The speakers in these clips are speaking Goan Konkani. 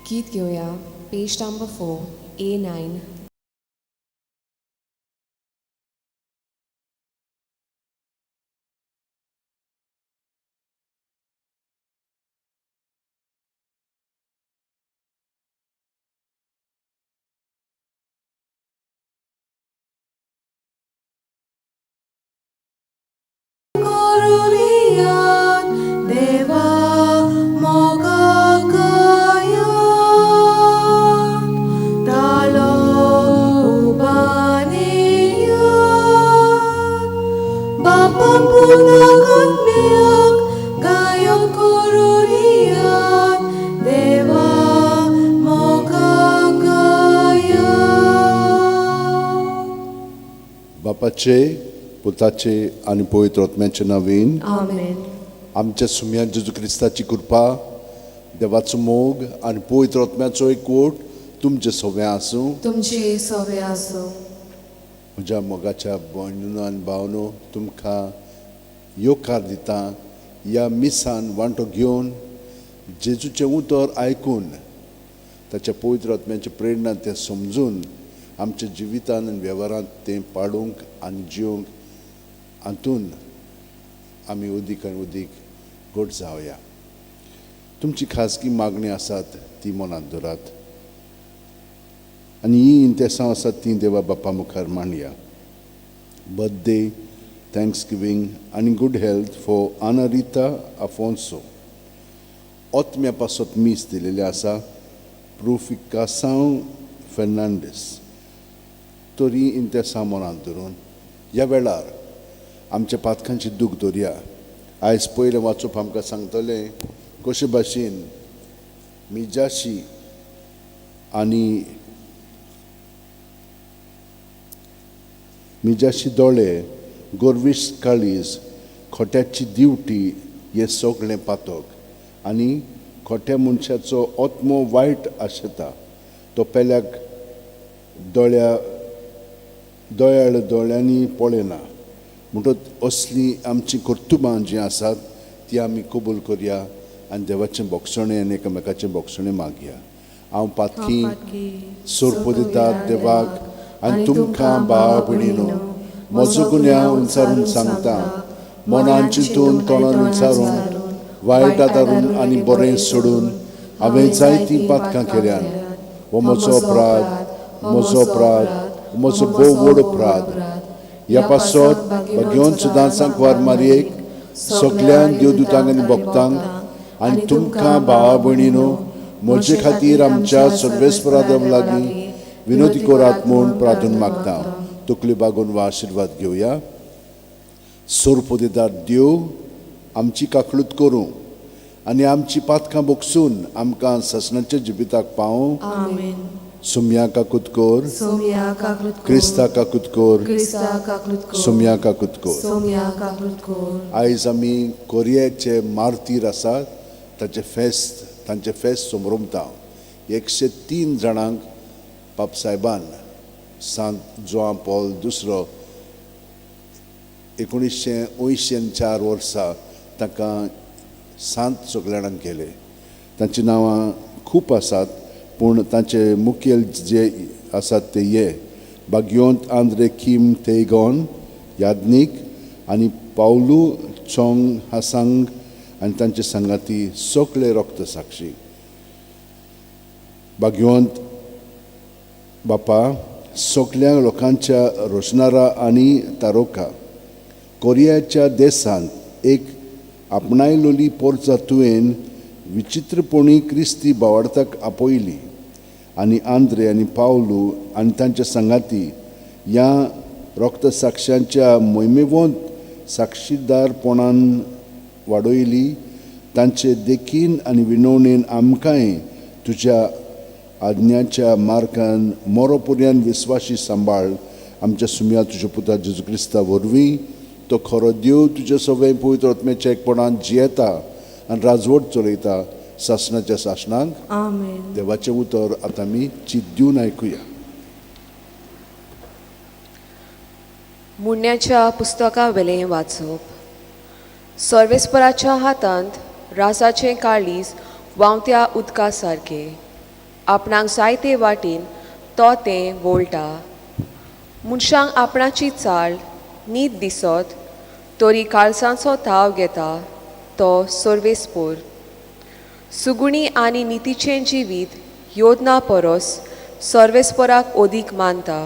गीत घेवया पेज नंबर 4 A9. करुनियात देवा मोगा गायात तालो उबानियात बापा पुताक गायक करुनियात देवा मोगा गायात. बापाचे, पुताचे आनी पवित्र आत्म्याचे नांवान. आमेन. आमच्या सुम्या जेजू क्रिस्ताची कृपा, देवाचो मोग आनी पवित्र आत्म्याचो एकवट तुमचे सगळें आसूं. तुमचे सवे आसूं. म्हज्या मोगाच्या भयणीनो आनी भावनो, तुमकां येवकार दिता ह्या मिसान वांटो घेवन, जेजूचें उतर आयकून, ताच्या पवित्र आत्म्याची प्रेरणा तें समजून आमच्या जिवितान आनी वेव्हारांत तें पाडूंक आनी जिवंक हातून आमी उदीक आनी उदीक घट जावया. तुमची खाजगी मागणी आसात ती मनांत दवरात आनी ही इंतेसांव आसात ती देवा बापा मुखार मांडया. बर्थडे, थँक्सगिवींग आनी good health for Anarita Afonso. ओतम्या पासत मीस दिलेलें आसा प्रुफिकासांव फेर्नांडीस. तरी इंतेसांव मनांत धरून ह्या वेळार आमच्या पातकांची दूख दवरया. आयज पयलें वाचप आमकां सांगतलें कशे भाशेन मिजाशी आनी मिजाशी दोळे, गोरवीश काळीज, खोट्याची दिवटी हें सगळें पातक आनी खोट्या मनशाचो आत्मो वायट आशेता. तो पेल्याक दोळ्या दोयाळ दोळ्यांनी पळयना. म्हणटच असलीं आमचीं कर्तुबां जीं आसात ती आमी कबूल करया आनी देवाचें बोगसणें आनी एकामेकाचें बोगसणें मागया. हांव पातकी सोरपोदितात देवाक आनी तुमकां भाव भयणीनो म्हजो गुन्यांव उंचारून सांगता. मनान चिंतून, तोंडान उंचारून, वायट आदारून आनी बरें सोडून हांवें जायतीं पातकां केल्यान. हो म्हजो अपराध, म्हजो अपराध, म्हजो भोव व्हड अपराध. ह्या पासत भगवंत सुदां सांकवार मारयेक, सगळ्यां देवदूतांक आनी भक्तांक आनी तुमकां भावा भयणीनो म्हजे खातीर आमच्या सर्वेस्परा देव लागीं विनोदी करात म्हूण प्रार्थना मागता. तकली बागोवन वा आशिर्वाद घेवया. सोरपोदेदार देव आमची काकळूत करूं आनी आमची पातकां बोगसून आमकां ससनाच्या जिविताक पावूं. आमेन. सुमया काकूत कर. सोमया काकलूत कोर. क्रिस्ता काकूत कर. क्रिस्ता काकलूत कोर. सुमया काकूत कर. सोमया काकलूत कोर. आयज आमी कोरियाचे मार्तीर आसात ताचें फेस्त, तांचें फेस्त समरमता. 103 जाणांक पाप साहेबान सांत जुआं पॉल दुसरो 1984 वर्सा तांकां सांत सगल्या जाणांक केले. तांचीं नांवां खूब आसात, पूण तांचे मुखेल जे आसात ते हे: भाग्योंत आंद्रे किम तेगॉन याज्ञीक आनी पावलू चोंग हासांग आनी तांचे सांगाती सगळे रक्त साक्षी. भाग्यवंत बापा, सगल्या लोकांच्या रोशनारा आनी तारोका, कोरियाच्या देशांत एक आपणायलोली पोरचा तुवें विचित्रपणी क्रिस्ती भावार्थाक आपयली आनी आंद्रे आनी पावलू आनी तांच्या सांगाती ह्या रक्तसाक्षांच्या मोहिमेवंत साक्षीदारपणान वाडयली. तांचे देखीन आनी विनवणेन आमकांय तुज्या आज्ञाच्या मार्गान मोरो पर्यंत विस्वाशी सांबाळ. आमच्या सुमया तुज्या पुता जेजू क्रिस्ता वरवीं. तो खरो देव, तुज्या सगळें पवित्र आत्म्याच्या एकपणान जियेता आनी राजवट चलयता सासणाच्या सासणाक. आमेन. देवाचें उतर आतां आमी चित दिवन आयकुया. मुण्याच्या पुस्तका वेलें वाचप. सर्वेस्पराच्या हातांत राजाचें काळीज व्हांवत्या उदका सारकें. आपणाक जायते वाटेन तो तें वळटा. मनशांक आपणाची चाल नीत दिसत तरी काळजांचो थाव घेता तो सर्वेस्पोर. सुगुणी आनी नितीचें जिवीत योजना परस सर्वेस्पोराक अदीक मानता.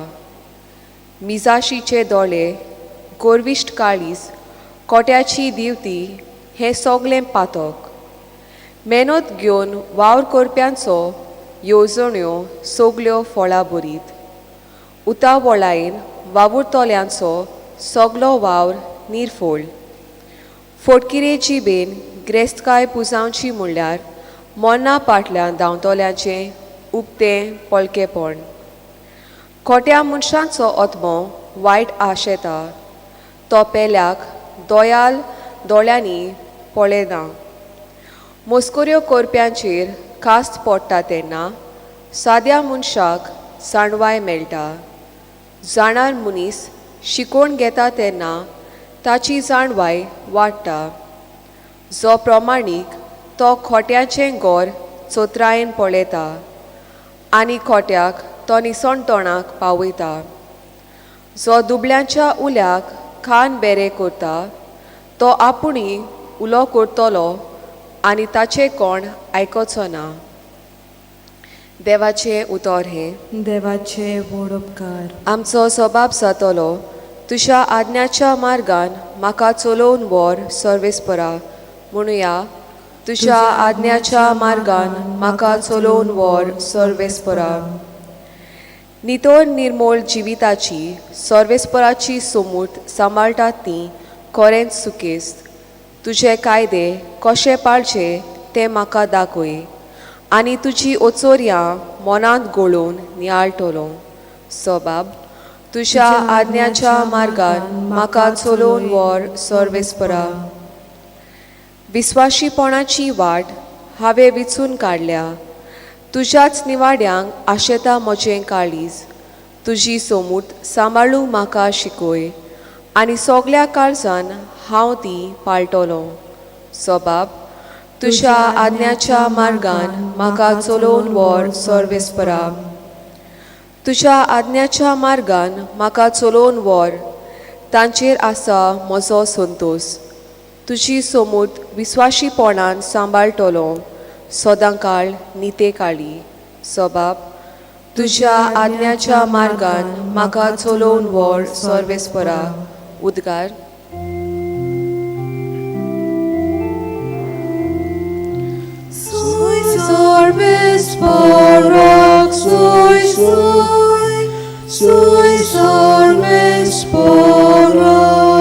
मिजाशीचे दोळे, गोरविश्ट काळीज, कोट्याची दिवती हें सगलें पातक. मेहनत घेवन वावर करप्यांचो येवजण्यो सगल्यो फळां बरीत. उतावळायेन वावुरतल्यांचो सगलो वावर निर्फोळ. फोटकिरे जिबेन ग्रेस्तकाय पुजावची म्हणल्यार मोन्ना पाटल्यान धांवतल्यांचें उक्तें पोलकेपण. खोट्या मनशांचो आत्मो वायट आशेता, तो पेल्याक दोयाल दोळ्यांनी पळयना. मस्कऱ्यो करप्यांचेर कास्त पडटा तेन्ना साद्या मनशाक जाणवाय मेळटा. जाणार मनीस शिकोवन घेता तेन्ना ताची जाणवाय वाडटा. जो प्रमाणीक तो खोट्याचें गोर चोत्रायेन पळयता आनी खोट्याक तो निसणतोणाक पावयता. जो दुबळ्यांच्या उल्याक खान बेरे करता तो आपुणी उलो करतलो आनी ताचें कोण आयकोचो ना. देवाचें उतर हें. देवाचे व्हड उपकार. आमचो सबाब जातलो. तुज्या आज्ञाच्या मार्गान म्हाका चलोवन व्हर सर्वेस्परा. म्हणुया, तुज्या आज्ञाच्या मार्गान म्हाका चलोवन व्हर सर्वेस्परा. नितळ निर्मोळ जिविताची सर्वेस्पराची सोमूत सांबाळटात ती खरेंच सुकेस्त. तुजे कायदे कशे पाळचे ते म्हाका दाखय आनी तुजी ओचोरयां मनांत गोळोवन नियाळटलो. सबाब, तुज्या आज्ञाच्या मार्गान म्हाका चलोवन व्हर सर्वेस्परा. विस्वाशीपणाची वाट हांवें विचून काडल्या. तुज्याच निवाड्यांक आशेता म्हजें काळीज. तुजी सोमूत सांबाळूंक म्हाका शिकय आनी सगल्या काळजान हांव ती पाळटलो. सबाब, तुज्या आज्ञाच्या मार्गान म्हाका चलोवन व्हर सर्वेस्परा. तुज्या आज्ञाच्या मार्गान म्हाका चलोवन व्हर, तांचेर आसा म्हजो संतोस. तुजी सोमूत विस्वाशीपणान सांबाळटलो सदांकाळ निते काळी. सबाब, तुज्या आज्ञाच्या मार्गान म्हाका चलोवन व्हर सर्वेस्परा. उद्गार. Soy soy soy, soy sorbes porac.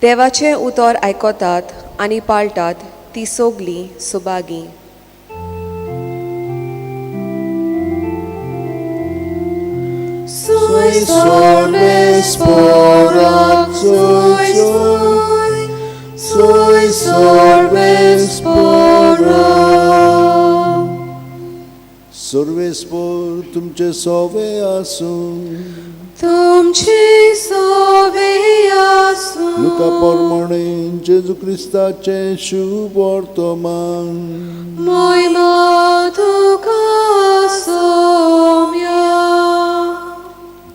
देवाचें उतर आयकतात आनी पाळटात ती सगलीं Subhagi. Soy sorbes porac, soy soy, soy sorbes porac. सर्वेस्पोर तुमचे सोवे आसूं. तुमचे सोवे आसूं. लुका प्रमाणे जेजू क्रिस्ताचें शुभ वर्तमान. मोहिमा तुका सोम्या.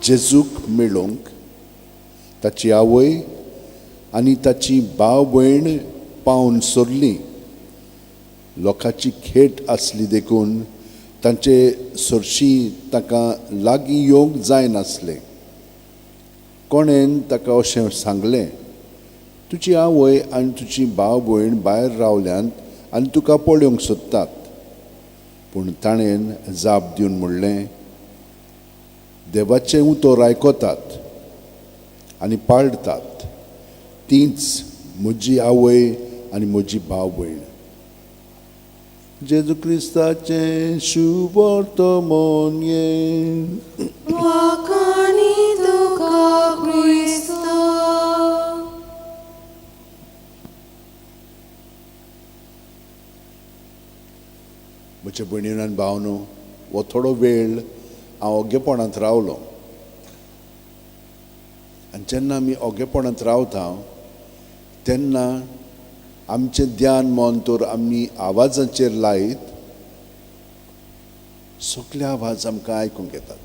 जेजूक मेळोवंक ताची आवय आनी ताची भाव भयण पावन सोडली. लोकांची खेट आसली देखून तांचे सरशी ताका लागीं येवंक जायनासलें. कोणेन ताका अशें सांगलें, तुजी आवय आनी तुजी भाव भयण भायर रावल्यांत आनी तुका पळोवंक सोदतात. पूण ताणें जाप दिवन म्हणलें, देवाचें उतर आयकतात आनी पाळटात तींच म्हजी आवय आनी म्हजी भाव भयण. जेजू क्रिस्ताचें शुभ वर्तमान हें. वाखाणी तुका क्रिस्ता. म्हज्या भयणीन आनी भावनो, हो थोडो वेळ हांव ओगेपणांत रावलो. आनी जेन्ना आमी ओगेपणांत रावता तेन्ना आमचें ध्यान मन तर आमी आवाजाचेर लायत सगळे आवाज आमकां आयकूंक येतात.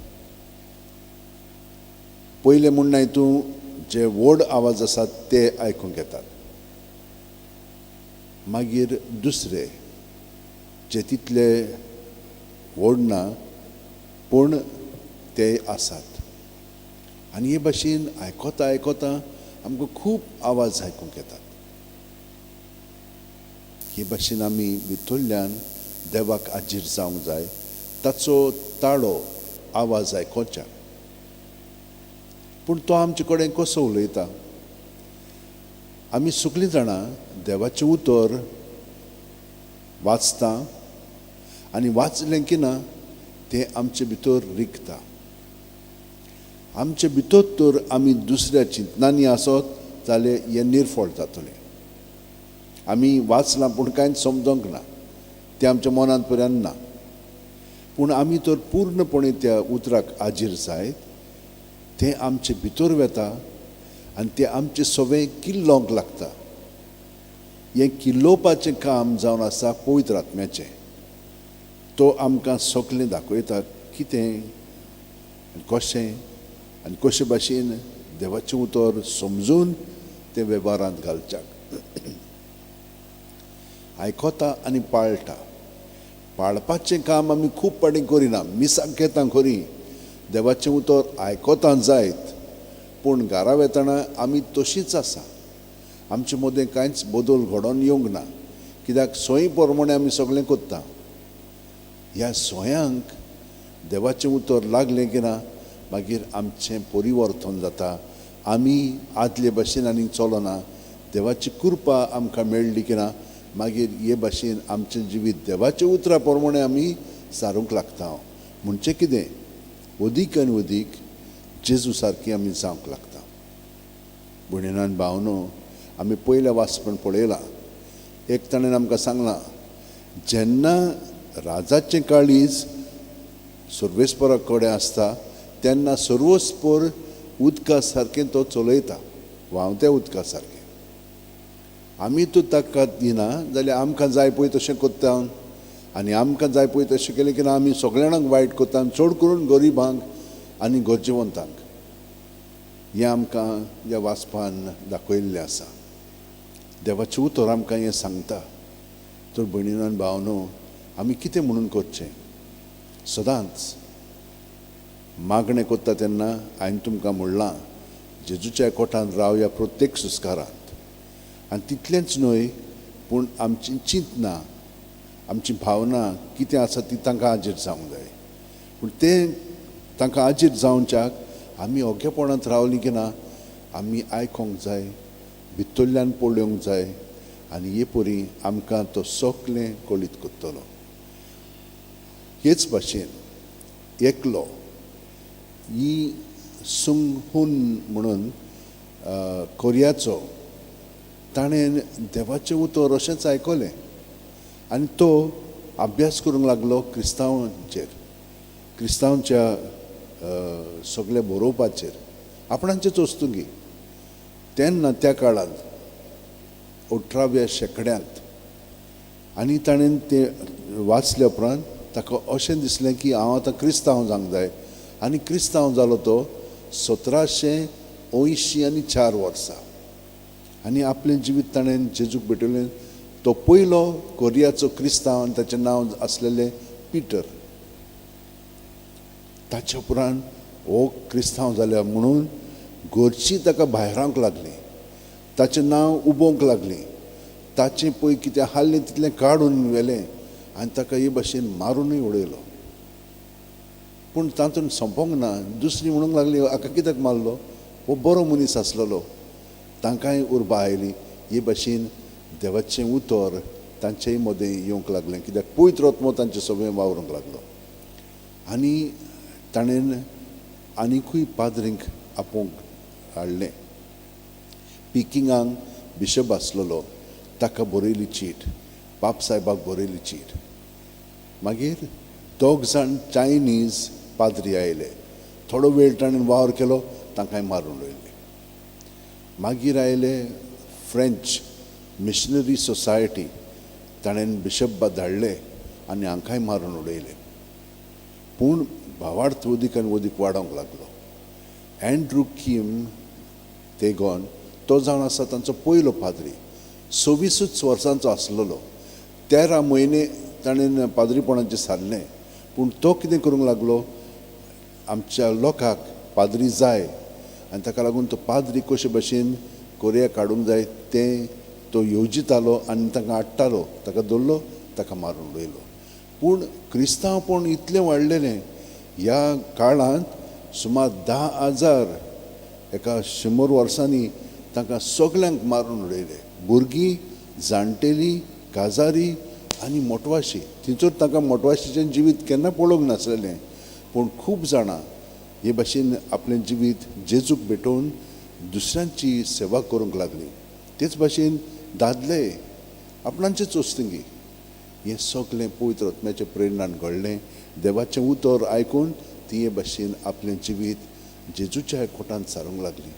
पयले म्हणणा हितून जे व्हड आवाज आसात ते आयकूंक येतात, मागीर दुसरे जे तितले व्हड ना पूण ते आसात. आनी हे भाशेन आयकता आयकता आमकां खूब आवाज आयकूंक येतात. हे भाशेन आमी भितरल्यान देवाक आजीर जावंक जाय, ताचो ताळो आवाज आयकोच्या. पूण तो आमचे कडेन कसो उलयता? आमी सगळीं जाणां देवाचें उतर वाचता आनी वाचलें की ना तें आमचे भितर रिगता. आमचे भितर तर आमी दुसऱ्या चिंतनांनी आसत जाल्यार हें निर्फळ जातलें. आमी वाचलां पूण कांयच समजोंक ना, तें आमच्या मनांत पर्यंत ना. पूण आमी तर पूर्णपणे त्या उतराक आजीर जायत तें आमचे भितर वेता आनी तें आमचें सगळें किल्लोवंक लागता. हें किल्लोवपाचें काम जावन आसा पवित्र आत्म्याचें. तो आमकां सगळें दाखयता कितें आनी कशें आनी कशे भाशेन देवाचें उतर समजून तें वेव्हारांत घालच्याक. आयकता आनी पाळटा. पाळपाचें काम आमी खूब फावटीं करिना. मिसाक येता खरी, देवाचें उतर आयकता जायत, पूण घरा वेतना आमी तशीच आसा. आमचे मदें कांयच बदल घडोवन येवंक ना, कित्याक सोयी प्रमाणे आमी सगळें करता. ह्या सोयांक देवाचें उतर लागलें की ना मागीर आमचें परिवर्तन जाता. आमी आदले भाशेन आनीक चलना. देवाची कृपा आमकां मेळ्ळी की ना मागीर हे भाशेन आमचें जिवीत देवाच्या उतरा प्रमाणे आमी सारूंक लागता. म्हणचें कितें, अदीक आनी अदीक जेजू सारकी आमी जावंक लागता. भयणीन भावनो, आमी पयल्या वाचपण पळयलां, एक ताणें आमकां सांगलां, जेन्ना राजाचें काळीज सर्वेस्परा कडेन आसता तेन्ना सर्वस्पर उदका सारकें तो चलयता, व्हांवत्या उदका सारकें. आमी तो ताका दिना जाल्यार आमकां जाय पळय तशें करता आनी आमकां जाय पळय तशें केलें की ना आमी सगळ्या जाणांक वायट करता, चड करून गरिबांक आनी गरजेवंतांक. हें आमकां ह्या वाचपान दाखयल्लें आसा. देवाचें उतर आमकां हें सांगता. तर भयणीनो आनी भावनो, आमी कितें म्हणून करचें? सदांच मागणें करता तेन्ना हांवें तुमकां म्हणलां, जेजूच्या कोटान रावया प्रत्येक संस्कारांत. आनी तितलेंच न्हय पूण आमची चिंतना, आमची भावना कितें आसा ती तांकां आजीर जावंक जाय. पूण तें तांकां आजीर जावच्याक आमी ओगेपणांत रावलीं की ना आमी आयकोंक जाय, भितरल्यान पळोवंक जाय आनी हे परी आमकां तो सगळें कळीत करतलो. हेच भाशेन एकलो ही सुंग हून म्हणून कोरियाचो, ताणें देवाचें उतर अशेंच आयकलें आनी तो अभ्यास करूंक लागलो क्रिस्तांवांचेर, क्रिस्तांवच्या सगळ्या बरोवपाचेर, आपणाचेच वस्तुंगी. तेन्ना त्या काळांत 18व्या शेंकड्यांत. आनी ताणें तें वाचल्या उपरांत ताका अशें दिसलें की हांव आतां क्रिस्तांव जावंक जाय. आनी क्रिस्तांव जालो तो 1784 वर्सा. आनी आपलें जिवीत ताणें जेजूक भेटयलें. तो पयलो कोरियाचो क्रिस्तांव आनी ताचें नांव आसलेलें पिटर. ताच्या उपरांत हो क्रिस्तांव जाल्या म्हणून घरचीं ताका भायरावंक लागलीं, ताचें नांव उबोवंक लागलीं, ताचें पळय कितें हाडलें तितलें काडून व्हेलें आनी ताका हे भाशेन मारुनूय उडयलो. पूण तातूंत सोंपोंक ना. दुसरी म्हणूंक लागली, हाका कित्याक मारलो, हो बरो मनीस आसलेलो. तांकांय उर्बा आयली. हे भाशेन देवाचें उतर तांचेय मदें येवंक लागलें, कित्याक पवित्र आत्मो तांचे सगळें वावरूंक लागलो. आनी ताणें आनिकूय पाद्रींक आपोवंक हाडलें. पिकिंगांक बिशप आसलेलो, ताका बरयली चीट, पाप साहेबाक बरयली चीट. मागीर 2 जाण चायनीज पाद्री आयले. थोडो वेळ ताणें वावर केलो, तांकांय मारून उडयले. मागीर आयले फ्रेंच मिशनरी सोसायटी, ताणें बिशप धाडले आनी हांकांय मारून उडयले. पूण भावार्थ वदीक आनी वदीक वाडोवंक लागलो. एन्ड्रू किम तेगोन तो जावन आसा तांचो पयलो पाद्री. 26 वर्सांचो आसलेलो. 13 म्हयने ताणें पाद्रीपणाचें सारलें. पूण तो कितें करूंक लागलो, आमच्या लोकांक पाद्री जाय आनी ताका लागून तो पाद्री कशे भशेन कोरिया काडूंक जाय तें तो येवजितालो आनी तांकां हाडटालो. ताका धरलो, ताका मारून उडयलो. पूण क्रिस्तांवपण इतलें वाडलेलें ह्या काळांत सुमार 10,000 एका 100 वर्सांनी तांकां सगल्यांक मारून उडयले. भुरगीं, जाणटेलीं, काजारी आनी मोटवाशी. थंयसर तांकां मोटवाशीचें जिवीत केन्ना पळोवंक नासलेलें, पूण खूब जाणां हे भाशेन आपलें जिवीत जेजूक भेटोवन दुसऱ्यांची सेवा करूंक लागली. तेच भाशेन दादले आपणाचेच वस्तुंगी. हें सगळें पवित्र आत्म्याच्या प्रेरणान घडलें. देवाचें उतर आयकून ती हे भाशेन आपलें जिवीत जेजूच्या कोटांत सारूंक लागली.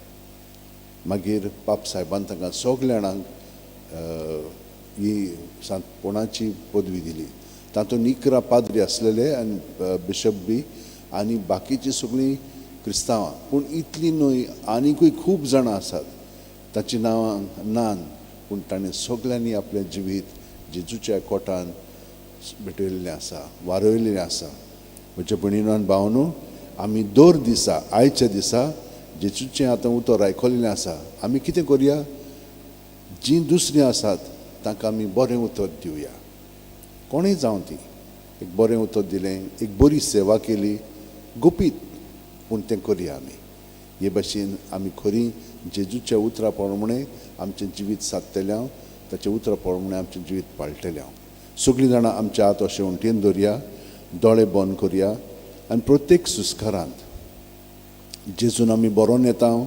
मागीर पाप सायबान तांकां सगल्या जाणांक ही सांतपणाची पदवी दिली. तातूंत 11 पाद्री आसलेले आनी बिशप बी आनी बाकीचीं सगळीं क्रिस्तांवां. पूण इतलीं न्हय, आनिकूय खूब जाणां आसात ताचीं नांवां नान, पूण ताणें सगल्यांनी आपलें जिवीत जेजूच्या कोटान भेटयल्लें आसा, वारयलेलें आसा. म्हज्या भयणीनो आनी भावनो, आमी दर दिसा आयच्या दिसा जेजूचें आतां उतर आयकलेलें आसा. आमी कितें करुया, जीं दुसरीं आसात तांकां आमी बरें उतर दिवया. कोणूय जावं ती, एक बरें उतर दिलें, एक बरी सेवा केली, गुपीत पूण तें करुया आमी. हे भाशेन आमी खरी जेजूच्या उतरा प्रमाणें आमचें जिवीत सादतलें हांव, ताच्या उतरा प्रमाणें आमचें जिवीत पाळटलें हांव. सगळीं जाणां आमच्या हात अशें उंटयेन दवरया, दोळे बंद करुया आनी प्रत्येक सुस्कारांत जेजून आमी बरोवन येता.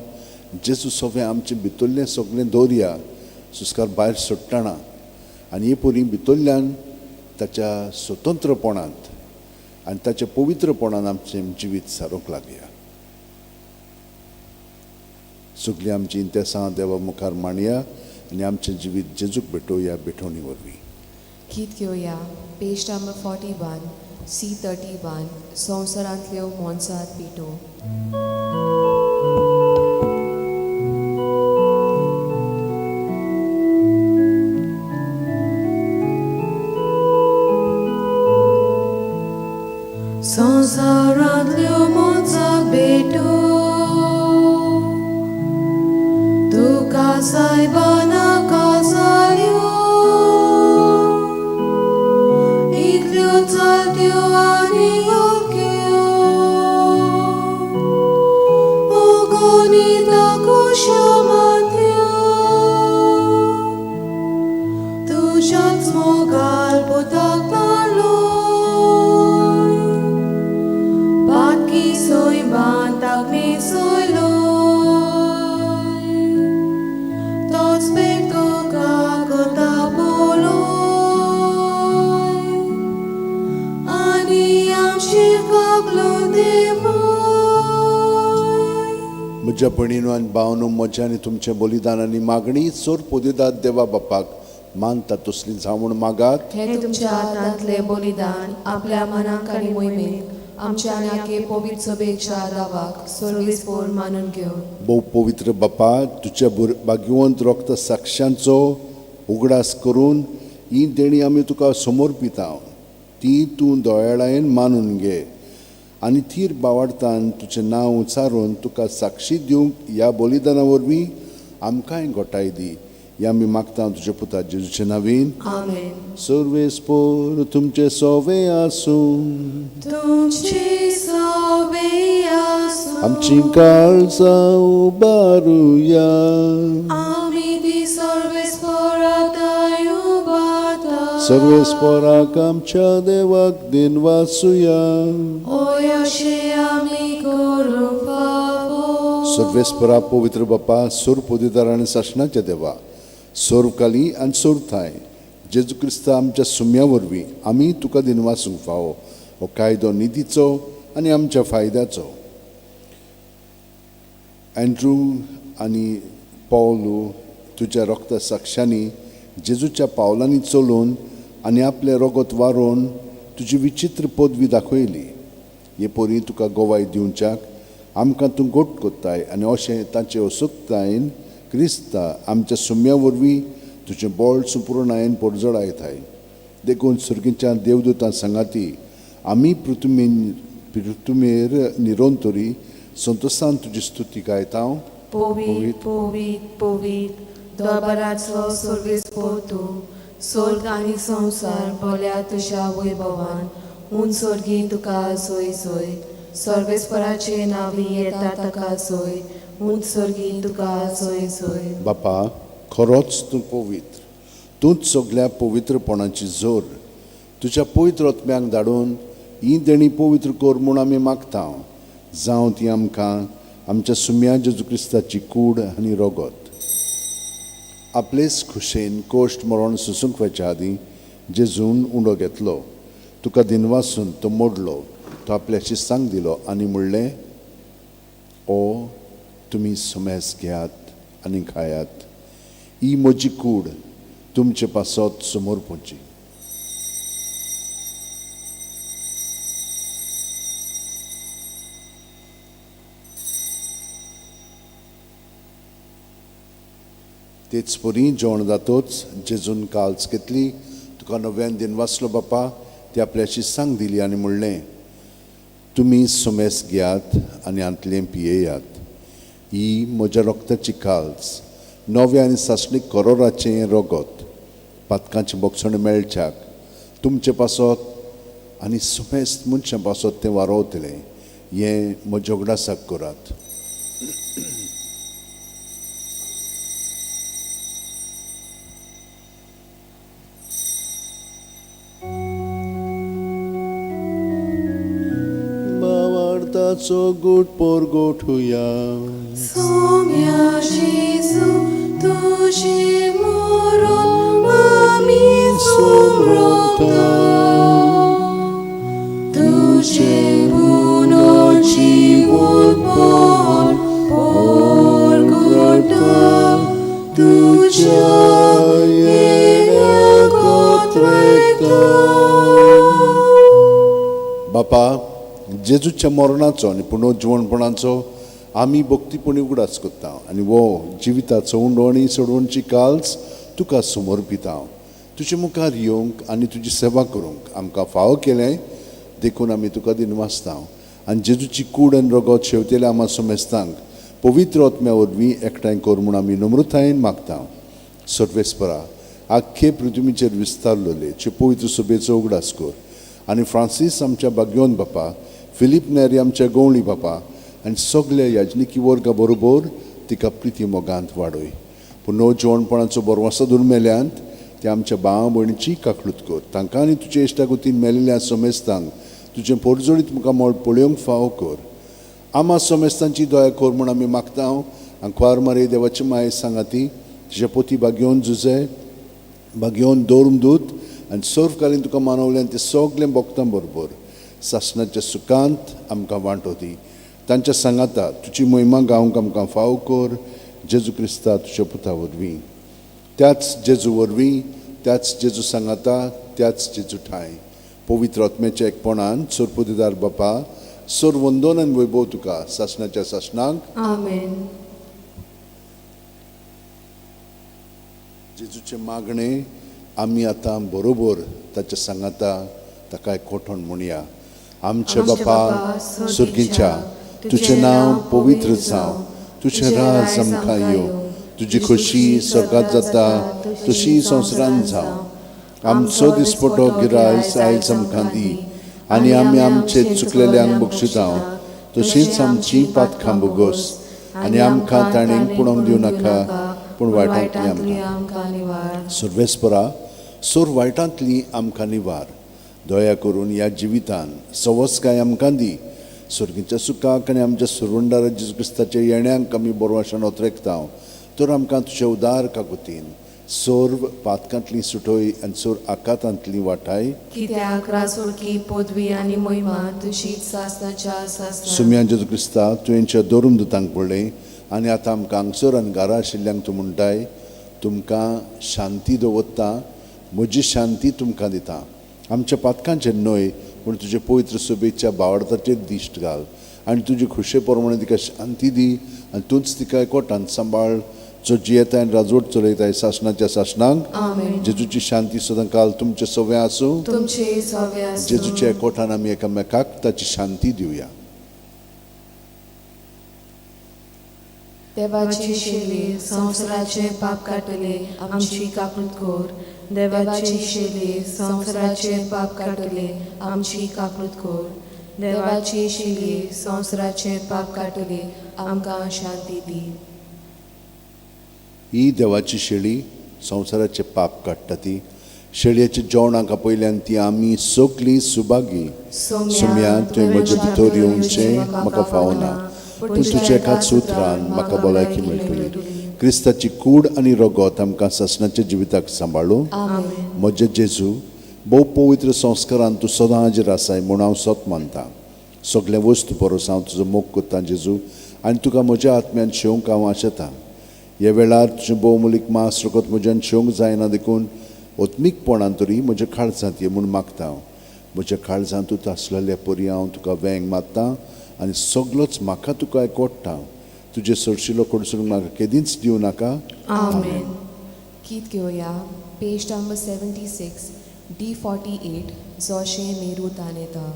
जेजू सगळें आमचें भितरलें सगळें दवरया, सुस्कार भायर सोडटना आनी हे परी भितरल्यान ताच्या स्वतंत्रपणांत आनी ताच्या पवित्रपणान आमचें जिवीत सारूंक लागया. सगळीं आमची इंतेसां देवा मुखार मांडया आनी आमचें जिवीत जेजूक भेटोवया भेटवणी वरवीं. गीत घेवया पेज नंबर 41 C31 संवसारांतल्यो मोनसात पेटो. संवसारांतल्यो मोनसात भेटो, तुका सायबा नाका जाल्यो, इतल्यो चलत्यो आनी हलक्यो, ओगोनी ताकुश्यो मातयो, तुज्याच मोगाल पोताक ताळोय, बाकी सोयबान ताकणे सोयलोय, तोच पेट तुका कोता पोलोय, आनी आमची कागलो देवोय. म्हज्या भयणीनो आनी भावनो, म्हज्या आनी तुमचें बलिदान आनी मागणी सोर पोदेदाद देवा बापाक मानता तसली जावून मागात. हे तुमच्या हातांतलें बलिदान आपल्या मनाक आनी मोहिमेक आमच्या आनी आखे पवित्र सभेच्या दावाक सर्वीस पोर मानून घेवन. भोव पवित्र बापा, तुज्या भाग्यवंत रक्त साक्षांचो उगडास करून ही देणी आमी तुका समर्पिता. ती तूं दयाळायेन मानून घे आनी थीर बावाडतान तुजें नांव उचारून तुका साक्षी दिवंक ह्या बलिदाना वरवीं आमकांय घोटाय दी. ह्या आमी मागता तुज्या पुता जेजूचे नांवेन. आमेन. सर्वेस्पोर तुमचे सोवे आसूं. तुमचे सोवे आसूं. आमची काळजां उबारुया. आमी ती सर्वेस्पोराताय उबारता. सर्वेस्पोराक आमच्या देवाक दिनवासुया. ओय अशें आमी करूंक फावो. सर्वेस्परा पवित्र बापा, सोर पोदिदार आनी सासणाच्या देवा, सोरकाली आनी सोरथाय जेजू क्रिस्ता आमच्या सुम्या वरवीं आमी तुका दिनवासूंक फावो. हो कायदो निधीचो आनी आमच्या फायद्याचो. एन्ड्रू आनी पावलू तुज्या रक्ता साक्षांनी जेजूच्या पावलांनी चलोवन आनी आपलें रगत वारोवन तुजी विचित्र पदवी दाखयली. हे परी तुका गवाय दिवच्याक आमकां तूं गोट कोत्ताय आनी अशें ताचे असक्तायेन क्रिस्ता आमच्या सुम्या वरवीं तुजें बळ सुपुर्णायेन परजळायताय. देखून सुर्गीच्या देवदूतां सांगाती आमी पृथुमेर निरंतरी संतोसान तुजी स्तुती गायता. पवित्र पवित्र पवित्र दरबाराचो सर्वेस्पोर तूं, स्वर्ग आनी संवसार भरल्या तुज्या वैभवान. उंच स्वर्गी तुका सोय सोय, सर्वेस्पराचे नांवी येता ताका सोय, उंच स्वर्गी तुका सोय सोय. बापा, खरोच तूं पवित्र, तूंच सगल्या पवित्रपणाची जोर. तुज्या पवित्र आत्म्याक धाडून ही देणी पवित्र कर म्हूण आमी मागता. जावं ती आमकां आमच्या सुम्या जेजू क्रिस्ताची कूड आनी रगत. आपलेच खुशेन कोश्ट मरण सोसूंक वचच्या आदीं जेजून उंडो घेतलो, तुका दिनवासून तो मोडलो, तो आपल्या शिस्तांक दिलो आनी म्हणलें, ओ तुमी समेस घेयात आनी खायात, ही म्हजी कूड तुमचे पासत समोर पोवची. तेच परी जेवण जातोच जेजून काल्स घेतली, तुका नव्यान दिन वाचलो बापा, ती आपल्या शिस्तांक दिली आनी म्हणलें, तुमी सुमेस घेयात आनी हांतलें पियेयात, ही म्हज्या रक्ताची काल्स, नव्या आनी सासणीक करोराचें रगत, पातकांचें बोगसण मेळच्याक तुमचे पासत आनी सुमेस्त मनशां पासत तें वारोवतलें. हें म्हज्या उगडासाक करात. भावार्थाचो गोट पोरगोठुया. सोम्या जेजू तुजें मरण आमी सोमरता, तुजें पुनर्जिवोत्पन्न पोरगोटा, तुज्या येण्याक ओतरेता. बापा, जेजूच्या मरणाचो आनी पुनर्जिवणपणाचो आमी भक्तीपणी उगडास करता आनी वो जिविताचो उंडो आनी सोडवणची काल्स तुका समर्पिता. तुजे मुखार येवंक आनी तुजी सेवा करूंक आमकां फावो केलें देखून आमी तुका दिनवासता. आनी जेजूची कूड आनी रगत शेवतेल्या आमा समेस्तांक पवित्र आत्म्या वरवीं एकठांय कर म्हूण आमी नम्रतायेन मागता. सर्वेस्परा, आख्खे पृथ्वीचेर विस्तारलेले चे पवित्र सभेचो उगडास कर आनी फ्रांसीस आमच्या बाग्योन बापा, फिलीप नेरी आमच्या गवळी बापा आनी सगल्या याजनिकी वर्गा बरोबर तिका प्रिती मोगांत वाडय. पूण नवजिवणपणाचो बरवासो दुर्मेल्यांत ते आमच्या भाव भयणीची काकळूत कर. तांकां आनी तुजे इश्टागतीन मेळिल्ल्या समेस्तांक तुजें पोरजोळीत मुखार मळ पळोवंक फावो कर. आमा समेस्तांची दया कर म्हूण आमी मागता. आंकवार मारे देवाची माय सांगाती तुज्या पोती बागेवन जुजे बागेवन दवरून दूत आनी सर्वकालीन तुका मानवल्यान ते सगळें भोगतां बरोबर सासणाच्या सुखांत आमकां वांटो दी. तांच्या सांगाता तुजी महिमा गावंक आमकां फावो कर. जेजू क्रिस्ता तुज्या पुता वरवीं, त्याच जेजू वरवीं, त्याच जेजू सांगाता, त्याच जेजू ठांय पवित्र आत्म्याच्या एकपणान सोरपुदेदार बापा सोर वंदन आनी वैभव तुका सासणाच्या सासणाक. आमेन. जेजूचें मागणें आमी आतां बरोबर ताच्या सांगाता ताका एकवटून म्हणया. आमचे बापा सुर्गीच्या, तुजें नांव पवित्र जावं, तुजें राज आमकां येवं, तुजी खोशी स्वर्गांत जाता तशी संवसारांत जावं. आमचो दिसपटो गिरायस आयज आमकां दी आनी आमी आमचे चुकलेल्यांक बक्षिता तशींच आमची पातकां बोगस आनी आमकां ताणें पुणोवंक दिवं नाका पूण वायटांतली आमकां निवार. सर्वेस्परा, सोर वायटांतली आमकां निवार. दया करून ह्या जिवितान सवसकाय आमकां दी. सर्गीच्या सुखाक आनी आमच्या सुरवंडार जेजू क्रिस्ताच्या येण्याक आमी बरवाशान ओतरेकता तर आमकां तुजे उदार काकुतीन सर्व पातकांतली सुटोय आनी सोर आकातांतली वाटाय. कित्याक रासोळकी पदवी आनी महिमा तुजीच सासणाच्या सासणाक. सुम्या जेजू क्रिस्ता, तुवेंच्या दवरून दुतांक पळय आनी आतां आमकां हांगसर आनी घरा आशिल्ल्यांक तूं म्हणटाय, तुमकां शांती दवरता, म्हजी शांती तुमकां दिता. आमच्या पातकांचेर न्हय पूण तुजे पवित्र सभेच्या भावार्थाचेर दिश्ट घाल आनी तुजे खुशे प्रमाणे तिका शांती दी आनी तूंच तिका एकवटान सांबाळ, जो जियेताय आनी राजवट चलयताय सासणाच्या सासणांक। आमेन। जेजूची शांती सदांकाल तुमचे सवे आसूं। तुमचे सवे आसूं। जेजूच्या एकवटान आमी एकामेकाक ताची शांती दिवया। देवाची शेली संवसाराचे पाप काडटले आमची काकूत कर। देवाची शेली संवसाराचे पाप काडटले आमची काकूत कर। देवाची शेली संवसाराचे पाप काडटले आमकां शांती दी। ही देवाची शेळी संवसाराचे पाप काडटा ती शेळयेच्या जेवणाक आपयल्यान ती आमी सगळीं सुभागी। सोम्या, तुवें म्हजे भितर येवचें म्हाका फावना, पूण तुज्या एकाच उतरान म्हाका भलायकी मेळटली। क्रिस्ताची कूड आनी रगत आमकां सासणाच्या जिविताक सांबाळूं। म्हजे जेजू, भोव पवित्र संस्कारान तूं सदां हाजीर आसाय म्हूण हांव सत मानता। सगळें वस्तू परस हांव तुजो मोग करतां जेजू, आनी तुका म्हज्या आत्म्यान शेवंक हांव आशेतां। ह्या वेळार तुजें भोवमूलीक मांस रगत म्हज्यान शेवंक जायना, देखून आत्मीकपणान तरी म्हज्या काळजांत ये म्हूण मागता हांव। म्हज्या काळजांत तूं आसलेल्या परी हांव तुका वेंग मारता आनी सगळोच म्हाका तुका एकवटा। तुजे सरशिलो कडसून म्हाका केदींच दिवं नाका। आमेन। गीत घेवया पेज नंबर 76 D48 जोशे मेरू तानेता।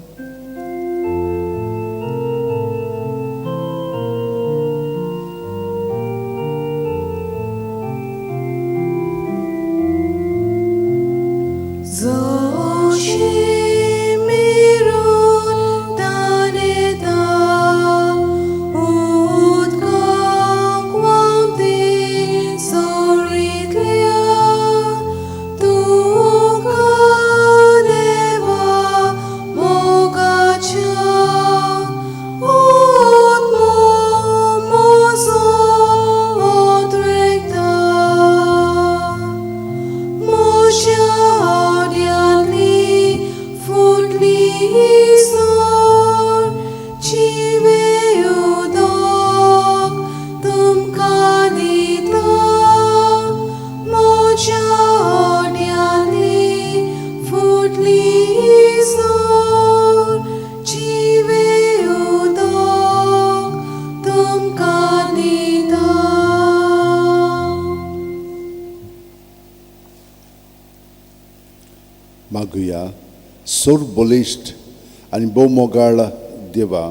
मागुया। सर्वबलिश्ट आनी भोवमोगाळ देवा,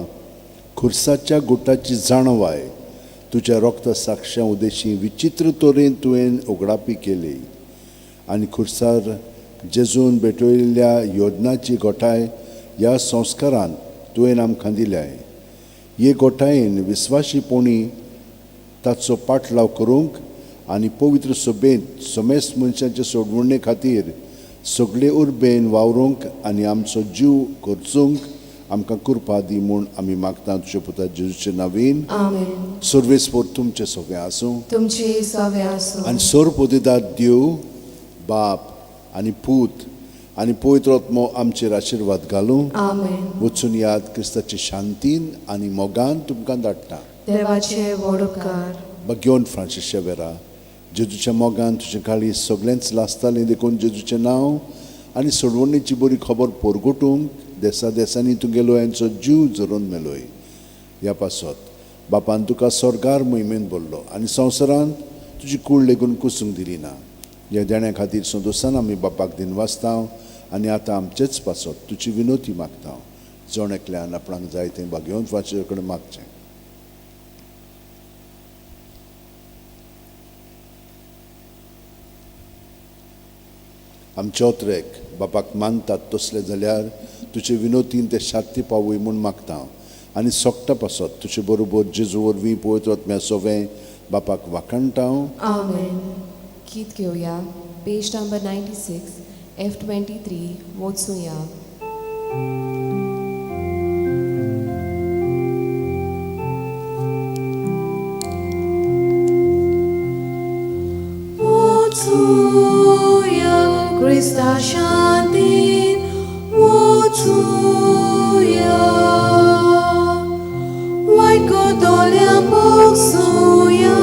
खुर्साच्या गुटाची जाणवाय तुज्या रोगता साक्षां उदेशी विचित्र तरेन तुवें उगडापी केली आनी खुर्सार जेजून भेटयल्ल्या योजनाची गोठाय ह्या संस्कारान तुवें आमकां दिल्याय। हे गोठायेन विस्वाशीपणी ताचो पाटलाव करूंक आनी पवित्र सभेंत समेस्त मनशांचे सोडवणे खातीर सगळे उर्बेन वावरूंक आनी आमचो जीव खर्चूंक आमकां कृपा दी म्हूण आमी मागता तुज्या पुता जेजूचे नांवान। आमेन। सर्वेस्पोर तुमचें सगळें आसूं, तुमचें सगळें आसूं। आनी सर्वपदिदार देव बाप आनी पूत आनी पवित्र आत्मो आमचेर आशिर्वाद घालूं। आमेन। वचून याद क्रिस्ताचे शांतीन आनी मोगान तुमकां धाडटा। देवाचे व्हड उपकार। बग्योन फ्रांसीस शेवेरा, जेजूच्या मोगान तुजें काळीज सगळेंच लासतालें, देखून जेजूचें नांव आनी सोडवणेची बरी खबर परगटूंक देसा देसांनी तुगेलो यांचो जीव जरोवन मेलोय। ह्या पासत बापान तुका स्वर्गार मोहिमेन भरलो आनी संवसारांत तुजी कूड लेगून कुसूंक दिली ना। ह्या देण्या खातीर संतोशान आमी बापाक दिनवासता आनी आतां आमचेच पासत तुजी विनोती मागता। जण एकल्यान आपणाक जाय तें भागेवन फ्रांसीसा कडेन मागचें। आमचे ओत्रेक बापाक मानतात तसले जाल्यार तुजे विनोतीन ते शांती पावय म्हूण मागता आनी सोकटा पासत तुजे बरोबर जेजू वरवीं पवित्र आत्म्या सोवें बापाक वाखाणटा। आमेन। गीत घेवया पेज नंबर 96 F23 वचुया। Krista shantin wotuya White godolya moksuya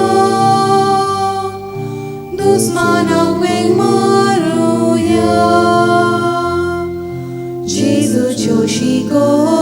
Dusmana weng maruya Jesus. शोशिको.